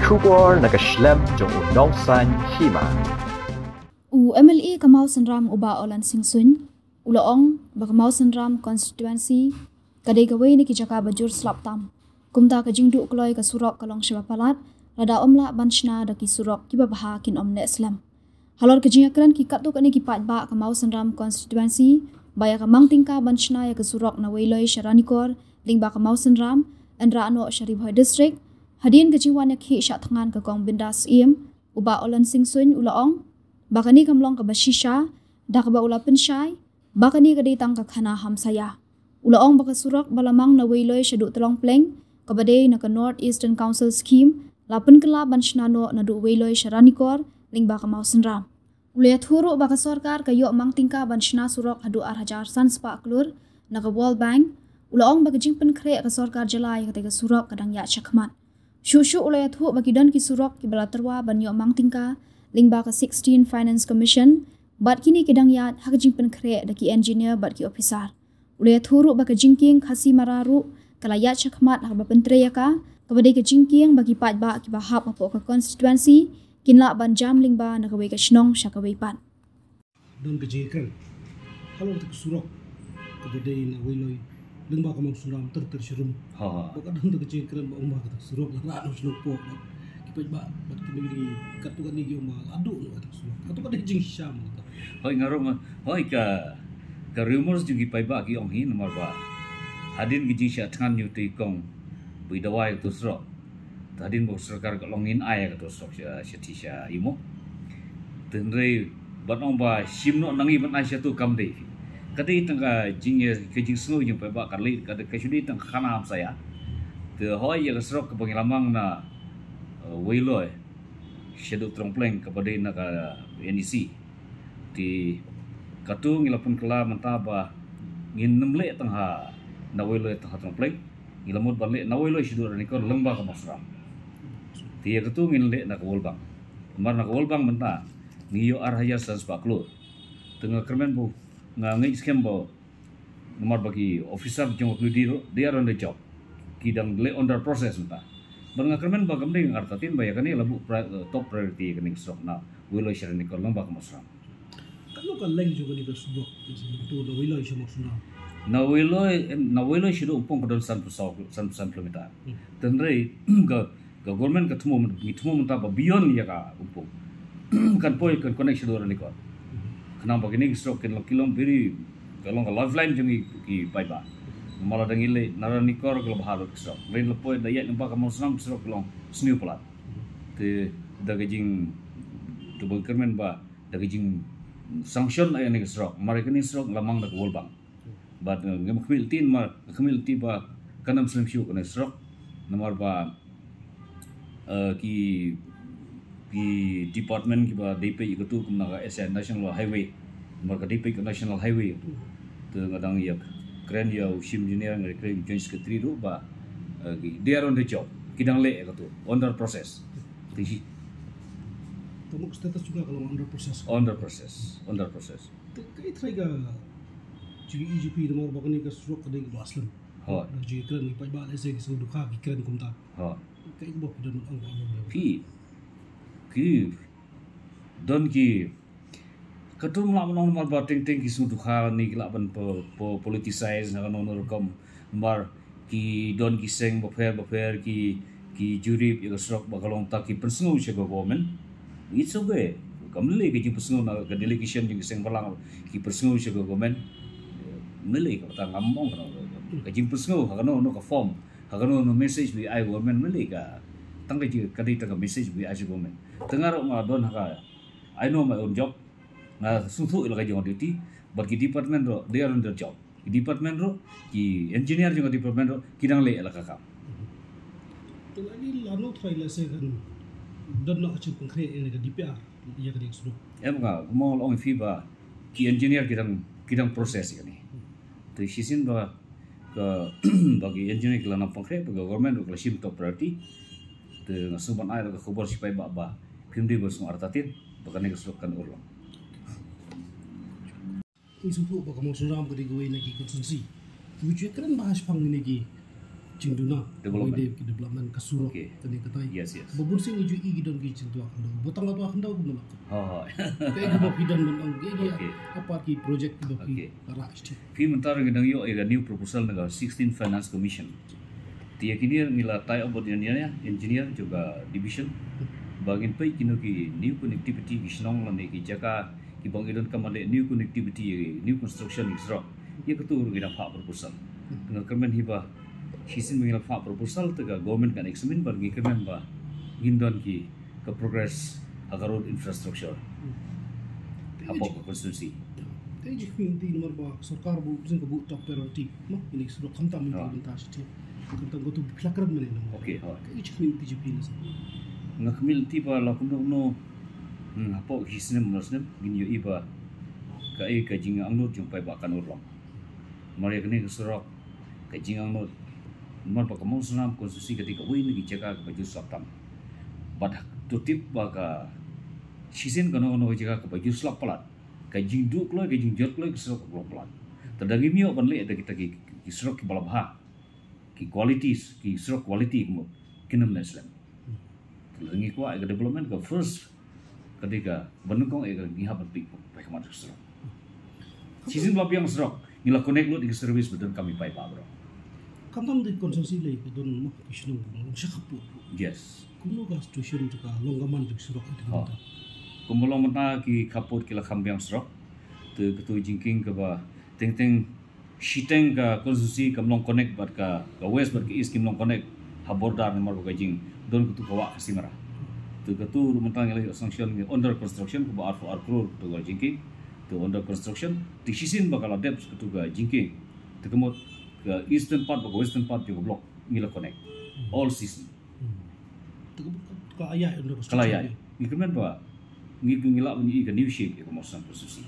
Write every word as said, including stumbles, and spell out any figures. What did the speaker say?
Khubor na ka shlem jong u nongsan hima. U M L A ka Mawsynram u Bah Olan Singsuin u la ong ba ka Mawsynram constituency ka dei kawei na ki jaka ba jur slap tam. Kumta ka jingduh kloi ka surok ka long shibun palat, lada ym lah ban shna da ki surok kiba bha kin ym neh slem. Halor ka jingïakren ki katto katne ki paidbah ka Mawsynram constituency ba ïa ka mang tyngka ban shna ïa ka surok na Weiloi sha Ranikor lyngba ka Mawsynram, hynrei noh sha Ri Bhoi District, hadien ka jingwan ïakhih shah thngan ka Kong Bindas Syiem, u Bah Olan Singsuin u la ong ba kane kam long kaba shisha, da kaba u la pynshai ba kane ka dei tang ka khana hamsaïa. U la ong ba ka surok ba la mang na Weiloi shaduh Tlong Pleng, kaba dei na ka North Eastern Council Scheme, la pynkylla ban shna noh naduh Weiloi sha Ranikor lyngba ka Mawsynram. U la ïathuh ruh ba ka sorkar ka ïoh mang tyngka ban shna surok haduh ar hajar san spah klur na ka World Bank. U la ong ba ka jingpynkhreh ka sorkar jylla ïa kata ka surok ka dang ïaid shakhmat. Shuh shuh u la ïathuh ba ki don ki surok kiba la tyrwa ban ïoh mang tyngka lyngba ka sixteen Finance Commission, bad kine ki dang ïaid ha ka jingpynkhreh da ki engineer bad ki officer. U la ïathuh ruh ba ka jingkieng Khasi Mara ruh ka la ïaid shakhmat ha kaba pyntrei ïa ka, kaba dei ka jingkieng ba ki paidbah kiba hap hapoh ka constituency kin lah ban jam lyngba na kawei ka shnong sha kawei pat. Don ka jingkren halor kata ka surok kaba dei na Weiloi lyngba ka Mawsynram ter ter sharum. Ha, ha. Ba ka don kata ka jingkren ba ong ba kata ka surok la rah noh shnong poh bad ki paidbah bad ki mengli katto katne ki ong ba la duh noh kata ka surok. Kata ka dei jingshisha mo kata. Hoi, nga ruh nga, hoi, ka, ka rumors jong ki paidbah ki ong hi namar ba hadien ki jingshah thngan ïa uto i kong ba i dawai kato surok. Te hadien ba ka sorkar ka long ngin ai kato surok sha, sha ti sha imo. Te hynrei ban ong ba shim noh na ngi ban ai sha tu kam dei. Ka dei tang ka jing, ka jingsngew jong paidbah ka leit, ka dei ka shu dei tang ka khana hamsaïa. Te hoi ïa ka surok kaba ngi la mang na, eh, Weiloi shaduh Tlong Pleng kaba dei na ka N E C. Te kato ngi la pynkylla mynta ba ngin ym leh tang ha na Weiloi tang ha Tlong Pleng. Ngi la mut ban leh na Weiloi shaduh Ranikor lyngba ka Mawsynram. Te ïa kato ngin leh na ka World Bank. Namar na ka World Bank mynta ngi ïoh ar hajar san spah klur. Te nga kyrmen ba nga ngeit skhem ba namar ba ki officer jong ka P W D ruh they are on the job. Ki dang leh under process mynta. Bad nga kyrmen ba kam dei nga artatien ba ïa kane la buh pri-, eh, top priority ïa kane ka surok na Weiloi sha Ranikor lyngba ka Mawsynram. Katno ka length jong kane ka surok, na Weiloi sha Mawsynram? Na Weiloi, na Weiloi shaduh Umpung ka don sanphew saw, san, san kilometer. Hmm. Te hynrei ka, ka government ka thmu, ngi thmu mynta ba beyond ïa ka Umpung kan poi, kan connect shaduh Ranikor. Hmm. Khnang ba kine ki surok kin long, ki long very, ka long ka lifeline jong ngi ki paidbah. Namar lada ngi leh na Ranikor ka la bha lut ki surok. Lane la poi da ïaid lyngba ka Mawsynram ki surok ki long sniew palat. Hmm. Te da ka jing, te ba nga kyrmen ba da ka jing sanction ïa kane ka surok. Namar ïa kane ka surok la mang da ka World Bank. Bad, eh, ngam khmih lynti, namar khmih lynti ba kan ym slem shuh kane ka surok. Namar ba, eh, ki, ki department kiba dei peit ïa katu kum na ka S I National Highway. Namar ka dei peit ka National Highway. Te nga dang ïa kren ïa u Chief Engineer, nga kren ïa u Joint Secretary ruh ba, eh, ki, they are on the job. Ki dang leh ïa katu, under process. Te shi. Te mut ka status jong ka ka long under process. Under process, under process. Te kaei trai ka jingïohi jong phi namar ba kane ka surok ka dei kaba slem? Hooid. Ka jingkren ki paidbah lehse ki sngewdukha ki kren kumta. Hooid. Kaei kaba phi don ban ong ba ong? Phi, ki don ki, kato ym lah ban ong namar ba teng teng ki sngewdukha ne ki lah ban po-, po-, politicize na kano kano rukom. Namar ki don ki seng bapher bapher ki, ki jurip ïa ka surok ba ka long, ta ki pynsngew sha ka government. It's okay. Kam lei ka jingpynsngew na ka delegation jong ki seng balang ki pynsngew sha ka government. Ym lei, kata ngam ong kano. Ka jingpynsngew ha kano kano ka form, ha kano kano message ba ai government, ym lei ka. Tang ka jing, ka dei tang ka message ba ai sha government. Te nga ruh nga don ha ka, I know my own job. Nga sngewthuh ïa la ka jong ka duty, bad ki department ruh, they are on their job. Ki department ruh, ki engineer jong ka department ruh, ki dang leh ïa la ka kam. Te lane lano trai lehse kan don na ka jingpynkhreh ïa ka D P R, ïa ka ding surok? Em, nga, kumba nga la ong ïa phi ba ki engineer ki dang, ki dang process ïa kane. Te shisien ba ka, ba ki engineer ki la nang pynkhreh, ba ka government ruh ka la shim top priority. Te nga sngewbha ban ai la ka khubor sha ki paidbah ba phim dei ban sngewthuh artatien ba kane ka surok kan urlong. Ngi sngewthuh ba ka Mawsynram ka dei kawei na ki constituency kiba ju kren bha shaphang kine ki Jingduna, development. Ki development ka surok, okay, kane katai. Yes, yes. Ba bun sien ngi ju i ki don ki jingtwa khyndew. Ba tang la twa khyndew kumno la. Oh. Kaei kaba phi don ban ong, kaei ki, okay, apart ki project kiba phi, okay, la rah shatei. Phi mynta ngi dang ïoh ïa ka new proposal na ka sixteen Finance Commission. Te ïa kine ngi la tie up bad engineer, engineer jong ka division. Ba ngin peit kino ki new connectivity ki shnong lane ki jaka kiba ngi donkam ban leh new connectivity, new construction ki surok. Ïa katu ruh ngi dang phah proposal. Nga kyrmen hi ba shisien ba ngi la phah proposal te ka government kan examine bad ngi kyrmen ba ngin don ki ka progress ha ka road infrastructure. Hmm. Hapoh ka constituency. Te ji khmih ti namar ba sorkar ba u jing ka bu top priority. Mo, ini surok khamtam ini, ah, bynta shatei. Khamtam ko tu phi la kren mynne namar. Okay, ha. Te ji khmih ti ji phi na sa. Nga khmih ti ba la kumno kumno. Hmm, hapoh ki snem, snem ngin ïohi ba kaei ka jingangnud jong paidbah kan urlong. Namar ïa kane ka surok ka jingangnud. Namar ba ka Mawsynram constituency ka dei kawei na ki jaka kaba ju slap tam. Bad to tip ba ka shisien kano kano ka jaka kaba ju slap palat. Ka jingduh kloi, ka jingjot kloi ka surok ka long palat. Te da ngim ïoh ban leh da kita ki, ki surok kiba la bha. Ki qualities, ki surok quality kumno. Kin ym leh slem. Te lada ngi kwah ïa ka development ka first ka dei kaba nyngkong ïa ka ngi hap ban peit pakhmat ka surok. Shisien ba la biang surok ngi la connect lut ïa ka service ba donkam ïa paidbah baroh. Khamtam de constituency lei ka don mo ki shnong ba long sha khappud. Yes. Kumno ka situation jong ka long ka man jong surok ïa ka, ha, mynta? Kumba long mynta ki khappud ki la kham biang surok. Te katu jingkieng kaba teng teng shiteng ka constituency kam long connect bad ka, ka west bad ka east kim long connect ha border namar ba ka jing don katu ka wah Khasi Mara. Te katu ruh mynta ngi la ïoh sanction, ngi under construction kaba arphew ar klur katu ka jingkieng. Te under construction te shisien ba ka la dep katu ka jingkieng te ka mut ka eastern part bad ka western part jong ka block ngi la connect all season. Hmm. Te ka, ka la ïaid under construction. Ka la ïaid. Ngi kyrmen ba ngi, ngi lah ban ïohi ka new shape ïa ka Mawsynram constituency.